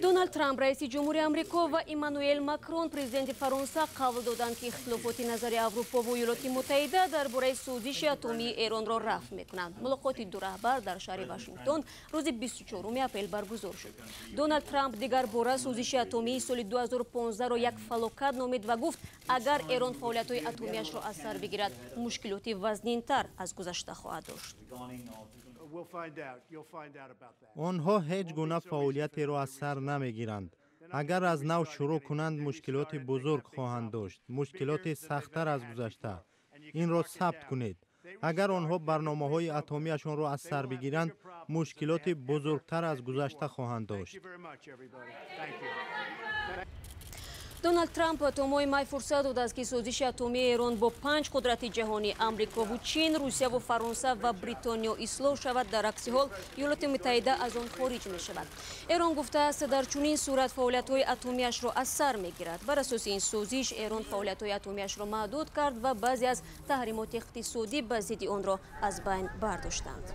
Доналд Трамп, раиси ҷумҳури Амрико, ва Эммануэл Макрон, президенти Фаронса, қавл доданд, ки ихтилофоти назари Аврупо ва Иёлоти Муттаҳида дар бораи созиши атомии Эронро рафъ мекунанд. Мулоқоти ду раҳбар дар шаҳри Вашингтон рӯзи 24 апрел баргузор шуд. Доналд Трамп дигар бора созиши атомии соли 2015-ро як фалокат номид ва гуфт, агар Эрон фаъолиятҳои атомиашро аз сар бигирад, мушкилоти вазнинтар аз гузашта хоҳад дошт. Онҳо ҳеҷ гуна фаъолиятеро аз сар намегиранд. Агар аз нав шурӯъ кунанд, мушкилоти бузург хоҳанд дошт, мушкилоти сахттар аз гузашта. Инро сабт кунед: агар онҳо барномаҳои атомиашонро аз сар бигиранд, мушкилоти бузургтар аз гузашта хоҳанд дошт. Доналд Трамп то моҳи май фурсат додааст, ки созиши атомии Эрон бо панҷ қудрати ҷаҳонӣ — Амрикову Чин, Русияву Фаронса ва Бритониё — ислоҳ шавад. Дар акси ҳол Иёлоти Муттаҳида аз он хориҷ мешавад. Эрон гуфтааст, дар чунин сурат фаъолиятҳои атомиашро аз сар мегирад. Бар асоси ин созиш Эрон фаъолиятҳои атомиашро маҳдуд кард ва баъзе аз таҳримоти иқтисодӣ ба зидди онро аз байн бардоштанд.